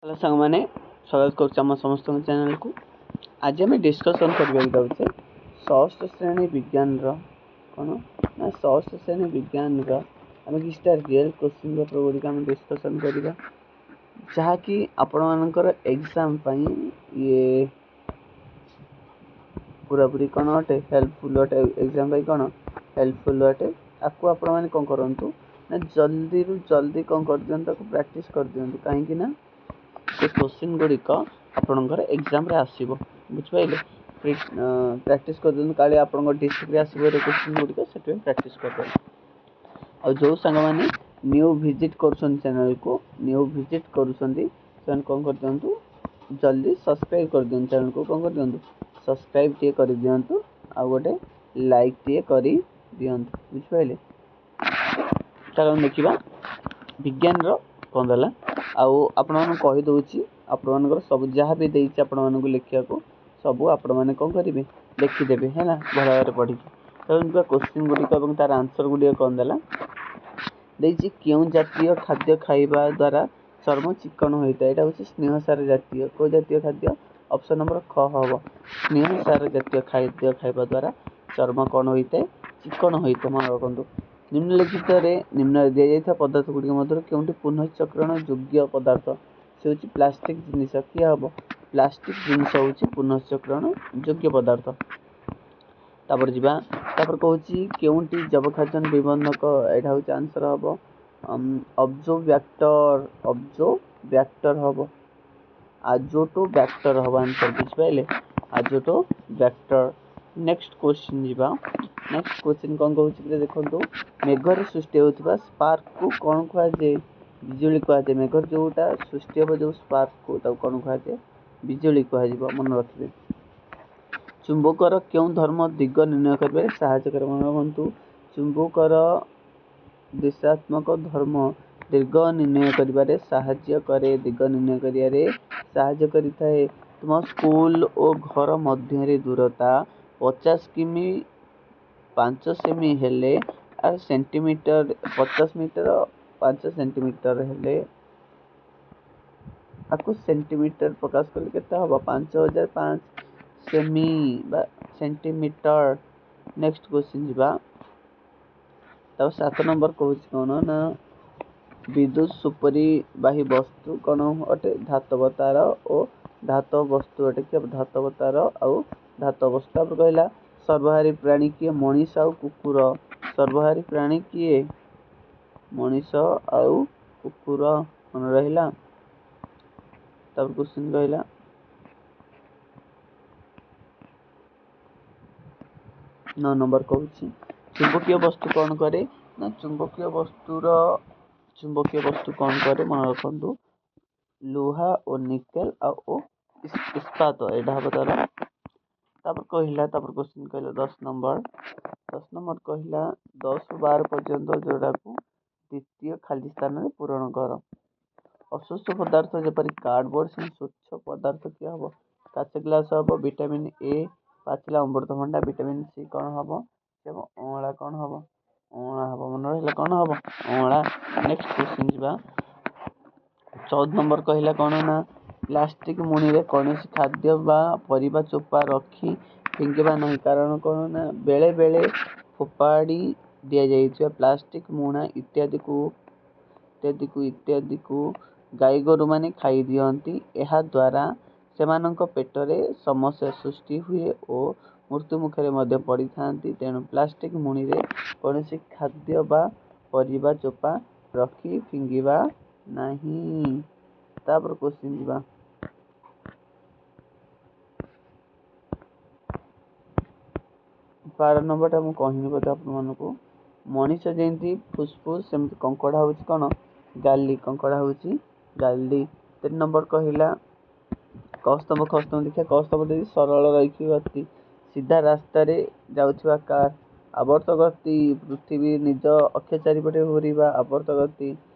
Hello ସାଙ୍ଗମାନେ, ସ୍ୱାଗତ କରୁଛି ଆମ ସମସ୍ତଙ୍କ ଚ୍ୟାନେଲକୁ। ଆଜି ଆମେ ଡିସ୍କସନ୍ କରିବାକୁ ଯାଉଛେ ଷଷ୍ଠ ଶ୍ରେଣୀ ବିଜ୍ଞାନର କ'ଣ ନା ଷଷ୍ଠ ଶ୍ରେଣୀ ବିଜ୍ଞାନର ଆମେ କିଛିଟା ରିଏଲ୍ କୋଶ୍ଚିନ୍ ପେପର୍ ଗୁଡ଼ିକ ଆମେ ଡିସ୍କସନ୍ କରିବା, ଯାହାକି ଆପଣମାନଙ୍କର ଏକ୍ଜାମ୍ ପାଇଁ ଇଏ ପୁରାପୁରି କ'ଣ ଅଟେ, ହେଲ୍ପଫୁଲ୍ ଅଟେ। ଏକ୍ଜାମ୍ ପାଇଁ କ'ଣ ହେଲ୍ପଫୁଲ୍ ଅଟେ। ଆକୁ ଆପଣମାନେ କ'ଣ କରନ୍ତୁ ନା ଜଲ୍ଦିରୁ ଜଲ୍ଦି କ'ଣ କରିଦିଅନ୍ତୁ, ତାକୁ ପ୍ରାକ୍ଟିସ୍ କରିଦିଅନ୍ତୁ, କାହିଁକି ନା ସେ କୋଶ୍ଚିନ୍ ଗୁଡ଼ିକ ଆପଣଙ୍କର ଏକ୍ଜାମ୍ରେ ଆସିବ। ବୁଝିପାରିଲେ? ପ୍ରାକ୍ଟିସ୍ କରିଦିଅନ୍ତୁ, କାଳେ ଆପଣଙ୍କ ଡିଷ୍ଟ୍ରିକ୍ଟରେ ଆସିବ ଏ କୋଶ୍ଚିନ୍ ଗୁଡ଼ିକ, ସେଥିପାଇଁ ପ୍ରାକ୍ଟିସ୍ କରିଦିଅନ୍ତୁ। ଆଉ ଯେଉଁ ସାଙ୍ଗମାନେ ନ୍ୟୁ ଭିଜିଟ୍ କରୁଛନ୍ତି ଚ୍ୟାନେଲ୍କୁ, ନ୍ୟୁ ଭିଜିଟ୍ କରୁଛନ୍ତି, ସେମାନେ କ'ଣ କରିଦିଅନ୍ତୁ, ଜଲ୍ଦି ସବସ୍କ୍ରାଇବ୍ କରିଦିଅନ୍ତୁ ଚ୍ୟାନେଲ୍କୁ। କ'ଣ କରିଦିଅନ୍ତୁ? ସବସ୍କ୍ରାଇବ୍ ଟିକେ କରିଦିଅନ୍ତୁ ଆଉ ଗୋଟେ ଲାଇକ୍ ଟିକେ କରିଦିଅନ୍ତୁ। ବୁଝିପାରିଲେ? ଚାଲନ୍ତୁ ଦେଖିବା ବିଜ୍ଞାନର କ'ଣ ଦେଲା। ଆଉ ଆପଣମାନଙ୍କୁ କହିଦେଉଛି, ଆପଣମାନଙ୍କର ସବୁ ଯାହା ବି ଦେଇଛି ଆପଣମାନଙ୍କୁ ଲେଖିବାକୁ, ସବୁ ଆପଣମାନେ କ'ଣ କରିବେ, ଲେଖିଦେବେ, ହେଲା, ଭଲ ଭାବରେ ପଢ଼ିକି। ଚାଲନ୍ତୁ ଯିବା କୋଶ୍ଚିନ୍ ଗୁଡ଼ିକ ଏବଂ ତାର ଆନ୍ସର୍ ଗୁଡ଼ିକ କ'ଣ ଦେଲା। ଦେଇଛି କେଉଁ ଜାତୀୟ ଖାଦ୍ୟ ଖାଇବା ଦ୍ୱାରା ଚର୍ମ ଚିକ୍କଣ ହୋଇଥାଏ? ଏଇଟା ହେଉଛି ସ୍ନେହସାର ଜାତୀୟ। କେଉଁ ଜାତୀୟ ଖାଦ୍ୟ? ଅପସନ୍ ନମ୍ବର ଖ ହେବ। ସ୍ନେହସାର ଜାତୀୟ ଖାଦ୍ୟ ଖାଇବା ଦ୍ୱାରା ଚର୍ମ କ'ଣ ହୋଇଥାଏ? ଚିକ୍କଣ ହୋଇଥାଏ। ମନେ ରଖନ୍ତୁ। ନିମ୍ନଲିଖିତରେ ନିମ୍ନରେ ଦିଆଯାଇଥିବା ପଦାର୍ଥ ଗୁଡ଼ିକ ମଧ୍ୟରୁ କେଉଁଟି ପୁନଃଚକ୍ରଣ ଯୋଗ୍ୟ ପଦାର୍ଥ? ସେ ହେଉଛି ପ୍ଲାଷ୍ଟିକ୍ ଜିନିଷ। କିଏ ହେବ? ପ୍ଲାଷ୍ଟିକ୍ ଜିନିଷ ହେଉଛି ପୁନଃଚକ୍ରଣ ଯୋଗ୍ୟ ପଦାର୍ଥ। ତାପରେ ଯିବା, ତାପରେ କହୁଛି କେଉଁଟି ଯବକ୍ଷାରଜାନ ବିବନ୍ଧକ? ଏଇଟା ହେଉଛି ଆନ୍ସର୍ ହେବ ଅବଜୋବ୍ୟାକ୍ଟର। ଅବଜୋବ୍ୟାକ୍ଟର ହେବ, ଆଜୋଟୋ ବ୍ୟାକ୍ଟର ହେବ ଆନ୍ସର୍। ବୁଝିପାରିଲେ? ଆଜୋଟୋ ବ୍ୟାକ୍ଟର। ନେକ୍ସଟ କ୍ୱେଶ୍ଚିନ୍ ଯିବା। ନେକ୍ସଟ କ୍ୱେଶ୍ଚିନ୍ କ'ଣ କହୁଛି କି ଦେଖନ୍ତୁ, ମେଘରେ ସୃଷ୍ଟି ହେଉଥିବା ସ୍ପାର୍କକୁ କ'ଣ କୁହାଯାଏ? ବିଜୁଳି କୁହାଯାଏ। ମେଘରେ ଯେଉଁଟା ସୃଷ୍ଟି ହେବ, ଯେଉଁ ସ୍ପାର୍କକୁ, ତାକୁ କ'ଣ କୁହାଯାଏ? ବିଜୁଳି କୁହାଯିବ। ମନେ ରଖିବେ। ଚୁମ୍ବକର କେଉଁ ଧର୍ମ ଦିଗ ନିର୍ଣ୍ଣୟ କରିବାରେ ସାହାଯ୍ୟ କରେ? ମନେ ରଖନ୍ତୁ, ଚୁମ୍ବକର ଦିଶାତ୍ମକ ଧର୍ମ ଦିଗ ନିର୍ଣ୍ଣୟ କରିବାରେ ସାହାଯ୍ୟ କରେ। ଦିଗ ନିର୍ଣ୍ଣୟ କରିବାରେ ସାହାଯ୍ୟ କରିଥାଏ। ତୁମ ସ୍କୁଲ ଓ ଘର ମଧ୍ୟରେ ଦୂରତା 50 କିମି 5 ସେମି ହେଲେ ସେଣ୍ଟିମିଟର, 50 ମିଟର 5 ସେଣ୍ଟିମିଟର ହେଲେ ଆକୁ ସେଣ୍ଟିମିଟର ପ୍ରକାଶ କଲେ କେତେ ହେବ? 5005 ସେମି ବା ସେଣ୍ଟିମିଟର। ନେକ୍ସଟ କ୍ୱେଶ୍ଚିନ୍ ଯିବା। ତାପରେ 7 ନମ୍ବର କହୁଛି କ'ଣ ନା ବିଦ୍ୟୁତ ସୁପରିବାହୀ ବସ୍ତୁ କ'ଣ ଅଟେ? ଧାତବ ତାର ଓ ଧାତବ ବସ୍ତୁ ଅଟେ। କି ଧାତବ ତାର ଆଉ ଧାତବ ବସ୍ତୁ। ତାପରେ କହିଲା ସର୍ବହାରୀ ପ୍ରାଣୀ କିଏ? ମଣିଷ ଆଉ କୁକୁର। ସର୍ବହାରୀ ପ୍ରାଣୀ କିଏ? ମଣିଷ ଆଉ କୁକୁର। ମନେ ରହିଲା? ତାପରେ କ୍ୱେଶ୍ଚିନ୍ କହିଲା 9 ନମ୍ବର କହୁଛି ଚୁମ୍ବକୀୟ ବସ୍ତୁ କ'ଣ କରେ ନା ଚୁମ୍ବକୀୟ ବସ୍ତୁର, ଚୁମ୍ବକୀୟ ବସ୍ତୁ କ'ଣ କରେ? ମନେ ରଖନ୍ତୁ, ଲୁହା ଓ ନିକେଲ ଆଉ ଓ ଇସ୍ପାତ, ଏଇଟା ହେବ ତାର। ତାପରେ କହିଲା, ତାପରେ କ୍ୱେଶ୍ଚିନ୍ କହିଲା 10 ନମ୍ବର। 10 ନମ୍ବର କହିଲା 10ରୁ 12 ପର୍ଯ୍ୟନ୍ତ ଯୋଉଟାକୁ ଦ୍ୱିତୀୟ ଖାଲି ସ୍ଥାନରେ ପୂରଣ କର। ଅସ୍ୱଚ୍ଛ ପଦାର୍ଥ ଯେପରି କାର୍ଡ଼ବୋର୍ଡ଼, ସେମିତି ସ୍ୱଚ୍ଛ ପଦାର୍ଥ କିଏ ହେବ? କାଚ ଗ୍ଲାସ୍ ହେବ। ଭିଟାମିନ୍ ଏ ପାଚିଲା ଅମୃତଭଣ୍ଡା। ଭିଟାମିନ୍ ସି କ'ଣ ହେବ? ସେ ହେବ ଅଁଳା। କ'ଣ ହେବ? ଅଁଳା ହେବ। ମନେ ରହିଲା? କ'ଣ ହେବ? ଅଁଳା। ନେକ୍ସଟ କ୍ୱେଶ୍ଚିନ୍ ଯିବା। 14 ନମ୍ବର କହିଲା କ'ଣ ନା ପ୍ଲାଷ୍ଟିକ୍ ମୁଣିରେ କୌଣସି ଖାଦ୍ୟ ବା ପରିବା ଚୋପା ରଖି ଫିଙ୍ଗିବା ନାହିଁ। କାରଣ କ'ଣ ନା ବେଳେବେଳେ ଫୋପାଡ଼ି ଦିଆଯାଇଥିବା ପ୍ଲାଷ୍ଟିକ୍ ମୁଣା ଇତ୍ୟାଦିକୁ ଇତ୍ୟାଦିକୁ ଇତ୍ୟାଦିକୁ ଗାଈ ଗୋରୁମାନେ ଖାଇଦିଅନ୍ତି। ଏହାଦ୍ୱାରା ସେମାନଙ୍କ ପେଟରେ ସମସ୍ୟା ସୃଷ୍ଟି ହୁଏ ଓ ମୃତ୍ୟୁମୁଖରେ ମଧ୍ୟ ପଡ଼ିଥାନ୍ତି। ତେଣୁ ପ୍ଲାଷ୍ଟିକ୍ ମୁଣିରେ କୌଣସି ଖାଦ୍ୟ ବା ପରିବା ଚୋପା ରଖି ଫିଙ୍ଗିବା ନାହିଁ। ତାପରେ କ୍ୱେଶ୍ଚିନ୍ ଯିବା। 12 ନମ୍ବରଟା ମୁଁ କହିନି ବୋଧେ ଆପଣମାନଙ୍କୁ। ମଣିଷ ଯେମିତି ଫୁସଫୁସ, ସେମିତି କଙ୍କଡ଼ା ହେଉଛି କ'ଣ? ଗାଲି। କଙ୍କଡ଼ା ହେଉଛି ଗାଲି। 3 ନମ୍ବର କହିଲା କ ସ୍ତମ୍ଭ ଖ ସ୍ତମ୍ଭ ଦେଖିବା। କ ସ୍ତମ୍ଭ ଦେଇଛି ସରଳ ରୈଖିକ ଗତି, ସିଧା ରାସ୍ତାରେ ଯାଉଥିବା କାର୍। ଆବର୍ତ୍ତ ଗତି, ପୃଥିବୀ ନିଜ ଅକ୍ଷ ଚାରିପଟେ ଘୂରିବା ଆବର୍ତ୍ତ ଗତି।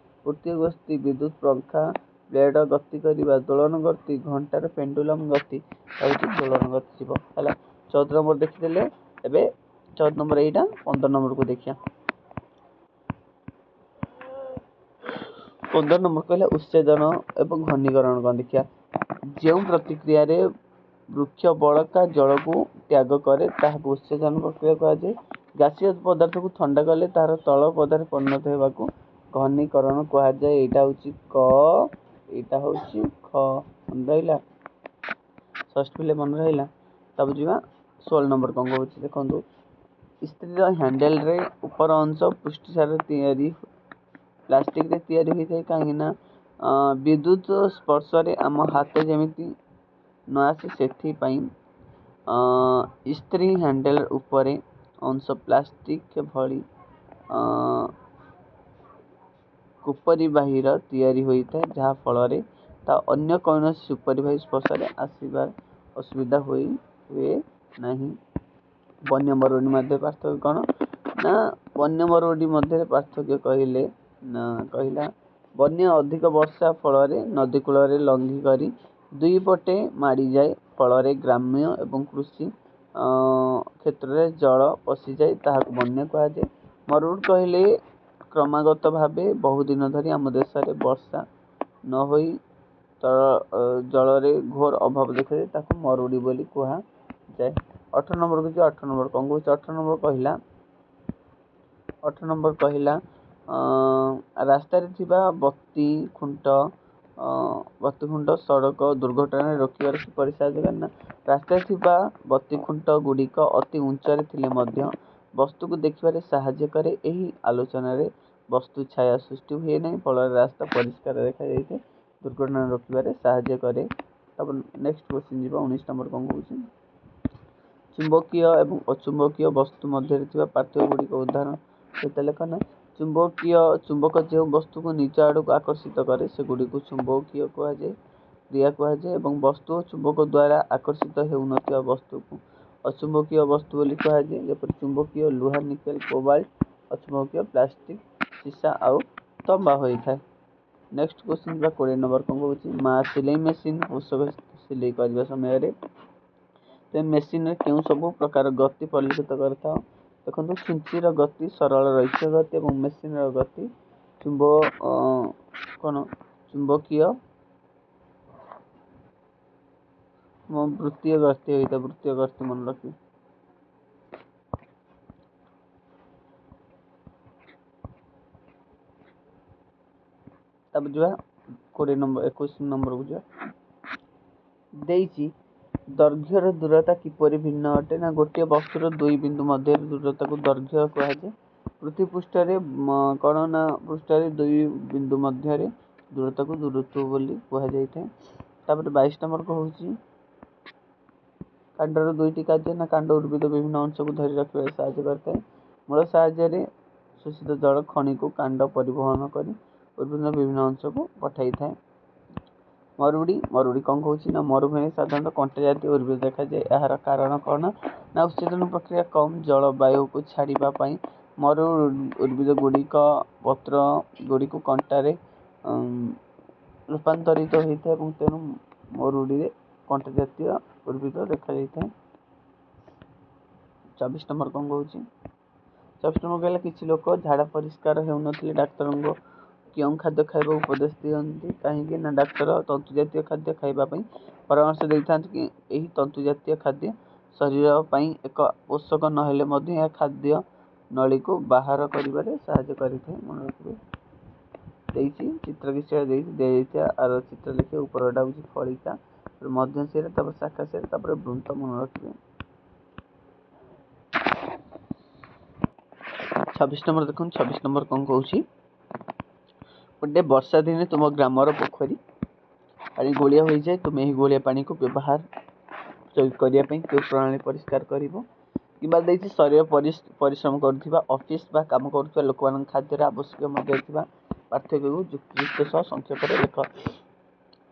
ବୃତ୍ତୀୟ ଗତି, ବିଦ୍ୟୁତ ପଙ୍ଖା ବ୍ଲେଡ଼ ଗତି କରିବା। ଦୋଳନ ଗତି, ଘଣ୍ଟାର ପେଣ୍ଡୁଲମ୍ ଗତି ହେଉଛି ଦୋଳନ ଗତି ଯିବ। ହେଲା, 14 ନମ୍ବର ଦେଖିଦେଲେ। ଏବେ 14 ନମ୍ବର ଏଇଟା, 15 ନମ୍ବରକୁ ଦେଖିବା। 15 ନମ୍ବର କହିଲା ଉତ୍ସେଚନ ଏବଂ ଘନୀକରଣ କ'ଣ ଦେଖିବା। ଯେଉଁ ପ୍ରତିକ୍ରିୟାରେ ବୃକ୍ଷ ବଳକା ଜଳକୁ ତ୍ୟାଗ କରେ ତାହାକୁ ଉତ୍ସେଚନ ପ୍ରକ୍ରିୟା କୁହାଯାଏ। ଗ୍ୟାସୀୟ ପଦାର୍ଥକୁ ଥଣ୍ଡା କଲେ ତାହାର ତରଳ ପଦାର୍ଥରେ ପରିଣତ ହେବାକୁ ଘନୀକରଣ କୁହାଯାଏ। ଏଇଟା ହେଉଛି କ, ଏଇଟା ହେଉଛି ଖ। ମନେ ରହିଲା? ଷଷ୍ଠ ପିଲେ ମନେ ରହିଲା? ତାପରେ ଯିବା 16 ନମ୍ବର କ'ଣ କହୁଛି ଦେଖନ୍ତୁ। ଇସ୍ତ୍ରୀର ହ୍ୟାଣ୍ଡେଲରେ ଉପର ଅଂଶ ପୁଷ୍ଟିସାର ତିଆରି ପ୍ଲାଷ୍ଟିକରେ ତିଆରି ହୋଇଥାଏ, କାହିଁକିନା ବିଦ୍ୟୁତ ସ୍ପର୍ଶରେ ଆମ ହାତ ଯେମିତି ନ ଆସେ ସେଥିପାଇଁ ଇସ୍ତ୍ରୀ ହ୍ୟାଣ୍ଡେଲ ଉପରେ ଅଂଶ ପ୍ଲାଷ୍ଟିକ ଭଳି କୁପରିବାହୀର ତିଆରି ହୋଇଥାଏ, ଯାହାଫଳରେ ତା ଅନ୍ୟ କୌଣସି ସୁପରିବାହୀ ସ୍ପର୍ଶରେ ଆସିବା ଅସୁବିଧା ହୁଏ ନାହିଁ। ବନ୍ୟ ମରୁଡ଼ି ମଧ୍ୟରେ ପାର୍ଥକ୍ୟ କ'ଣ ନା, ବନ୍ୟ ମରୁଡ଼ି ମଧ୍ୟରେ ପାର୍ଥକ୍ୟ କହିଲେ ନା, କହିଲା ବନ୍ୟା ଅଧିକ ବର୍ଷା ଫଳରେ ନଦୀ କୂଳରେ ଲଙ୍ଘି କରି ଦୁଇ ପଟେ ମାଡ଼ିଯାଏ, ଫଳରେ ଗ୍ରାମ୍ୟ ଏବଂ କୃଷି କ୍ଷେତ୍ରରେ ଜଳ ପଶିଯାଏ, ତାହାକୁ ବନ୍ୟା କୁହାଯାଏ। ମରୁଡ଼ି କହିଲେ କ୍ରମାଗତ ଭାବେ ବହୁଦିନ ଧରି ଆମ ଦେଶରେ ବର୍ଷା ନ ହୋଇ ଜଳରେ ଘୋର ଅଭାବ ଦେଖାଯାଏ, ତାକୁ ମରୁଡ଼ି ବୋଲି କୁହାଯାଏ। 18 ନମ୍ବରକୁ ଯିବା। 18 ନମ୍ବର କ'ଣ କହୁଛି? 18 ନମ୍ବର କହିଲା, 18 ନମ୍ବର କହିଲା ରାସ୍ତାରେ ଥିବା ବତି ଖୁଣ୍ଟ, ବତି ଖୁଣ୍ଟ ସଡ଼କ ଦୁର୍ଘଟଣାରେ ରୋକିବାରେ କିପରି ସାହାଯ୍ୟ କରେ ନା, ରାସ୍ତାରେ ଥିବା ବତି ଖୁଣ୍ଟ ଗୁଡ଼ିକ ଅତି ଉଞ୍ଚରେ ଥିଲେ ମଧ୍ୟ ବସ୍ତୁକୁ ଦେଖିବାରେ ସାହାଯ୍ୟ କରେ। ଏହି ଆଲୋଚନାରେ ବସ୍ତୁ ଛାୟା ସୃଷ୍ଟି ହୁଏ ନାହିଁ, ଫଳରେ ରାସ୍ତା ପରିଷ୍କାର ଦେଖାଯାଇଥାଏ, ଦୁର୍ଘଟଣା ରୋକିବାରେ ସାହାଯ୍ୟ କରେ। ତାପରେ ନେକ୍ସଟ କ୍ୱେଶ୍ଚିନ୍ ଯିବା। 19 ନମ୍ବର କ'ଣ କହୁଛି? ଚୁମ୍ବକୀୟ ଏବଂ ଅଚୁମ୍ବକୀୟ ବସ୍ତୁ ମଧ୍ୟରେ ଥିବା ପାର୍ଥକ୍ୟ ଗୁଡ଼ିକ ଉଦାହରଣ ସହିତ ଲେଖ ନା, ଚୁମ୍ବକୀୟ, ଚୁମ୍ବକ ଯେଉଁ ବସ୍ତୁକୁ ନିଜ ଆଡ଼କୁ ଆକର୍ଷିତ କରେ ସେଗୁଡ଼ିକୁ ଚୁମ୍ବକୀୟ କୁହାଯାଏ, କ୍ରିୟା କୁହାଯାଏ, ଏବଂ ବସ୍ତୁ ଓ ଚୁମ୍ବକ ଦ୍ୱାରା ଆକର୍ଷିତ ହେଉନଥିବା ବସ୍ତୁକୁ ଅଚୁମ୍ବକୀୟ ବସ୍ତୁ ବୋଲି କୁହାଯାଏ। ଯେପରି ଚୁମ୍ବକୀୟ ଲୁହା, ନିକେଲ, କୋବାଲ୍ଟ, ଅଚୁମ୍ବକୀୟ ପ୍ଲାଷ୍ଟିକ, ସୀସା ଆଉ ତମ୍ବା ହୋଇଥାଏ। ନେକ୍ସଟ କ୍ୱେଶ୍ଚିନ୍ ଯିବା। 20 ନମ୍ବର କ'ଣ କହୁଛି? ମା ସିଲେଇ ମେସିନ୍ ପୋଷକ ସିଲେଇ କରିବା ସମୟରେ ତୁମେ ମେସିନ୍ରେ କେଉଁ ସବୁ ପ୍ରକାର ଗତି ପରିଲକ୍ଷିତ କରିଥାଅ? ଦେଖନ୍ତୁ, ଛୁଞ୍ଚିର ଗତି ସରଳ ରୈଖିକ ଗତି ଏବଂ ମେସିନ୍ର ଗତି ଚୁମ୍ବ କ'ଣ ଚୁମ୍ବକୀୟ ବୃତ୍ତୀୟ ଗତି ହୋଇଥାଏ, ବୃତ୍ତୀୟ ଗତି ମନେ ରଖିବେ। ତାପରେ ଯିବା 20 ନମ୍ବର, 21 ନମ୍ବରକୁ ଯିବା। ଦେଇଛି ଦୈର୍ଘ୍ୟର ଦୂରତା କିପରି ଭିନ୍ନ ଅଟେ ନା, ଗୋଟିଏ ବସ୍ତୁର ଦୁଇ ବିନ୍ଦୁ ମଧ୍ୟରେ ଦୂରତାକୁ ଦୈର୍ଘ୍ୟ କୁହାଯାଏ। ପୃଥିବୀ ପୃଷ୍ଠରେ କ'ଣ ନା, ପୃଷ୍ଠରେ ଦୁଇ ବିନ୍ଦୁ ମଧ୍ୟରେ ଦୂରତାକୁ ଦୂରତ୍ୱ ବୋଲି କୁହାଯାଇଥାଏ। ତାପରେ 22 ନମ୍ବର କହୁଛି କାଣ୍ଡର ଦୁଇଟି କାର୍ଯ୍ୟ ନା, କାଣ୍ଡ ଉଦ୍ଭିଦ ବିଭିନ୍ନ ଅଂଶକୁ ଧରି ରଖିବାରେ ସାହାଯ୍ୟ କରିଥାଏ। ମୂଳ ସାହାଯ୍ୟରେ ଶୋଷିତ ଜଳ ଖଣିକୁ କାଣ୍ଡ ପରିବହନ କରି ଉଦ୍ଭିଦର ବିଭିନ୍ନ ଅଂଶକୁ ପଠାଇଥାଏ। ମରୁଡ଼ି, ମରୁଡ଼ି କ'ଣ କହୁଛି ନା, ମରୁଭୂମିରେ ସାଧାରଣତଃ କଣ୍ଟା ଜାତୀୟ ଉଦ୍ଭିଦ ଦେଖାଯାଏ। ଏହାର କାରଣ କ'ଣ ନା, ଉତ୍ସେଚନ ପ୍ରକ୍ରିୟା କମ୍, ଜଳବାୟୁକୁ ଛାଡ଼ିବା ପାଇଁ ମରୁ ଉଦ୍ଭିଦ ଗୁଡ଼ିକ ପତ୍ର ଗୁଡ଼ିକୁ କଣ୍ଟାରେ ରୂପାନ୍ତରିତ ହୋଇଥାଏ ଏବଂ ତେଣୁ ମରୁଡ଼ିରେ କଣ୍ଟା ଜାତୀୟ ଉଦ୍ଭିଦ ଦେଖାଯାଇଥାଏ। 24 ନମ୍ବର କ'ଣ କହୁଛି? 24 ନମ୍ବର କହିଲା କିଛି ଲୋକ ଝାଡ଼ା ପରିଷ୍କାର ହେଉନଥିଲେ ଡାକ୍ତରଙ୍କ କେଉଁ ଖାଦ୍ୟ ଖାଇବାକୁ ଉପଦେଶ ଦିଅନ୍ତି? କାହିଁକି ନା, ଡାକ୍ତର ତନ୍ତୁ ଜାତୀୟ ଖାଦ୍ୟ ଖାଇବା ପାଇଁ ପରାମର୍ଶ ଦେଇଥାନ୍ତି କି ଏହି ତନ୍ତୁ ଜାତୀୟ ଖାଦ୍ୟ ଶରୀର ପାଇଁ ଏକ ପୋଷକ ନହେଲେ ମଧ୍ୟ ଏହା ଖାଦ୍ୟ ନଳୀକୁ ବାହାର କରିବାରେ ସାହାଯ୍ୟ କରିଥାଏ। ମନେ ରଖିବେ। ଦେଇଛି ଚିତ୍ର କିଛି ଦେଇଛି, ଦିଆଯାଇଥିବା ଆର ଚିତ୍ର ଲେଖିବେ। ଉପରଟା ହେଉଛି ଫଳିକା, ମଧ୍ୟ ଶିରା, ତାପରେ ଶାଖା ଶିରା, ତାପରେ ବୃନ୍ତ। ମନେ ରଖିବେ। 26 ନମ୍ବର ଦେଖନ୍ତୁ। 26 ନମ୍ବର କ'ଣ କହୁଛି? ଗୋଟେ ବର୍ଷା ଦିନେ ତୁମ ଗ୍ରାମର ପୋଖରୀ ପାଣି ଗୋଳିଆ ହୋଇଯାଏ। ତୁମେ ଏହି ଗୋଳିଆ ପାଣିକୁ ବ୍ୟବହାର କରିବା ପାଇଁ କେଉଁ ପ୍ରଣାଳୀ ପରିଷ୍କାର କରିବ? କିମ୍ବା ଦେଇଛି ଶରୀର ପରିଶ୍ରମ କରୁଥିବା, ଅଫିସ୍ ବା କାମ କରୁଥିବା ଲୋକମାନଙ୍କ ଖାଦ୍ୟର ଆବଶ୍ୟକ ମଧ୍ୟରେ ଥିବା ପାର୍ଥକ୍ୟକୁ ଯୁକ୍ତିଯୁକ୍ତ ସହ ସଂକ୍ଷେପରେ ଲେଖ।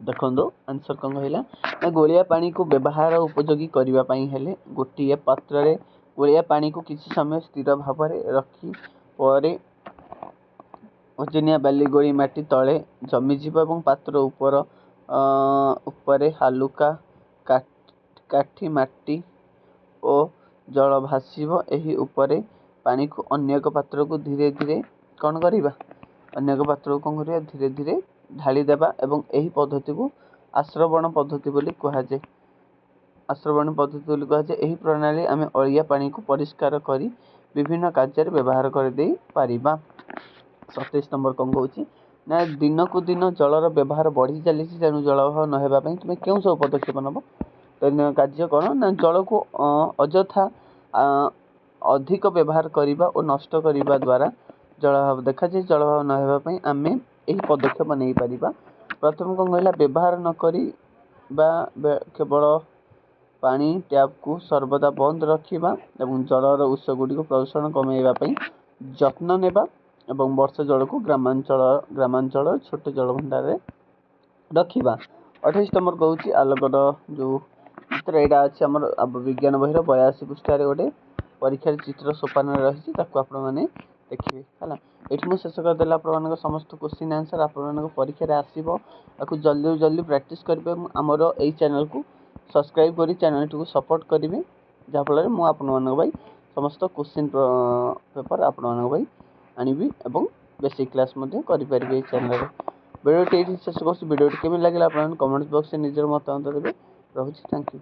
ଦେଖନ୍ତୁ ଆନ୍ସର୍ କ'ଣ କହିଲା ନା, ଗୋଳିଆ ପାଣିକୁ ବ୍ୟବହାର ଉପଯୋଗୀ କରିବା ପାଇଁ ହେଲେ ଗୋଟିଏ ପାତ୍ରରେ ଗୋଳିଆ ପାଣିକୁ କିଛି ସମୟ ସ୍ଥିର ଭାବରେ ରଖି ପରେ ଓଜନିଆ ବାଲି ଗୋଳି ମାଟି ତଳେ ଜମିଯିବ ଏବଂ ପାତ୍ର ଉପର ଉପରେ ହାଲୁକା କାଠି ମାଟି ଓ ଜଳ ଭାସିବ। ଏହି ଉପରେ ପାଣିକୁ ଅନ୍ୟ ଏକ ପାତ୍ରକୁ ଧୀରେ ଧୀରେ କ'ଣ କରିବା? ଅନ୍ୟ ଏକ ପାତ୍ରକୁ କ'ଣ କରିବା? ଧୀରେ ଧୀରେ ଢାଳି ଦେବା ଏବଂ ଏହି ପଦ୍ଧତିକୁ ଆସ୍ରବଣ ପଦ୍ଧତି ବୋଲି କୁହାଯାଏ। ଆସ୍ରବଣ ପଦ୍ଧତି ବୋଲି କୁହାଯାଏ। ଏହି ପ୍ରଣାଳୀ ଆମେ ଅଳିଆ ପାଣିକୁ ପରିଷ୍କାର କରି ବିଭିନ୍ନ କାର୍ଯ୍ୟରେ ବ୍ୟବହାର କରିଦେଇ ପାରିବା। 27 ନମ୍ବର କ'ଣ କହୁଛି ନା, ଦିନକୁ ଦିନ ଜଳର ବ୍ୟବହାର ବଢ଼ି ଚାଲିଛି, ତେଣୁ ଜଳ ଅଭାବ ନ ହେବା ପାଇଁ ତୁମେ କେଉଁ ସବୁ ପଦକ୍ଷେପ ନେବ? ଦୈନନ୍ଦିନ କାର୍ଯ୍ୟ କ'ଣ ନା, ଜଳକୁ ଅଯଥା ଅଧିକ ବ୍ୟବହାର କରିବା ଓ ନଷ୍ଟ କରିବା ଦ୍ୱାରା ଜଳ ଅଭାବ ଦେଖାଯାଏ। ଜଳ ଅଭାବ ନ ହେବା ପାଇଁ ଆମେ ଏହି ପଦକ୍ଷେପ ନେଇପାରିବା। ପ୍ରଥମ କ'ଣ କହିଲା? ବ୍ୟବହାର ନ କରି ବା କେବଳ ପାଣି ଟ୍ୟାପକୁ ସର୍ବଦା ବନ୍ଦ ରଖିବା ଏବଂ ଜଳର ଉତ୍ସ ଗୁଡ଼ିକୁ ପ୍ରଦୂଷଣ କମାଇବା ପାଇଁ ଯତ୍ନ ନେବା ଏବଂ ବର୍ଷା ଜଳକୁ ଗ୍ରାମାଞ୍ଚଳ ଛୋଟ ଜଳଭଣ୍ଡାରରେ ରଖିବା। 28 ନମ୍ବର କହୁଛି, ଆଲୋକର ଯେଉଁ ଚିତ୍ର ଏଇଟା ଅଛି, ଆମର ବିଜ୍ଞାନ ବହିର 82 ପୃଷ୍ଠାରେ ଗୋଟେ ପରୀକ୍ଷାର ଚିତ୍ର ସୋପାନରେ ରହିଛି, ତାକୁ ଆପଣମାନେ ଦେଖିବେ। ହେଲା, ଏଇଠି ମୁଁ ଶେଷ କରିଦେଲି ଆପଣମାନଙ୍କ ସମସ୍ତ କୋଶ୍ଚିନ୍ ଆନ୍ସର୍। ଆପଣମାନଙ୍କ ପରୀକ୍ଷାରେ ଆସିବ, ତାକୁ ଜଲ୍ଦିରୁ ଜଲ୍ଦି ପ୍ରାକ୍ଟିସ୍ କରିବେ ଏବଂ ଆମର ଏଇ ଚ୍ୟାନେଲ୍କୁ ସବସ୍କ୍ରାଇବ୍ କରି ଚ୍ୟାନେଲ୍ଟିକୁ ସପୋର୍ଟ କରିବେ, ଯାହାଫଳରେ ମୁଁ ଆପଣମାନଙ୍କ ପାଇଁ ସମସ୍ତ କୋଶ୍ଚିନ୍ ପେପର୍ ଆପଣମାନଙ୍କ ପାଇଁ ଆଣିବି ଏବଂ ବେସିକ୍ କ୍ଲାସ୍ ମଧ୍ୟ କରିପାରିବି ଏଇ ଚ୍ୟାନେଲ୍ରେ। ଭିଡ଼ିଓଟି ଏଇଠି ଶେଷ କରୁଛି। ଭିଡ଼ିଓଟି କେମିତି ଲାଗିଲା, ଆପଣମାନେ କମେଣ୍ଟ ବକ୍ସରେ ନିଜର ମତାମତ ଦେବେ। ରହୁଛି, thank you.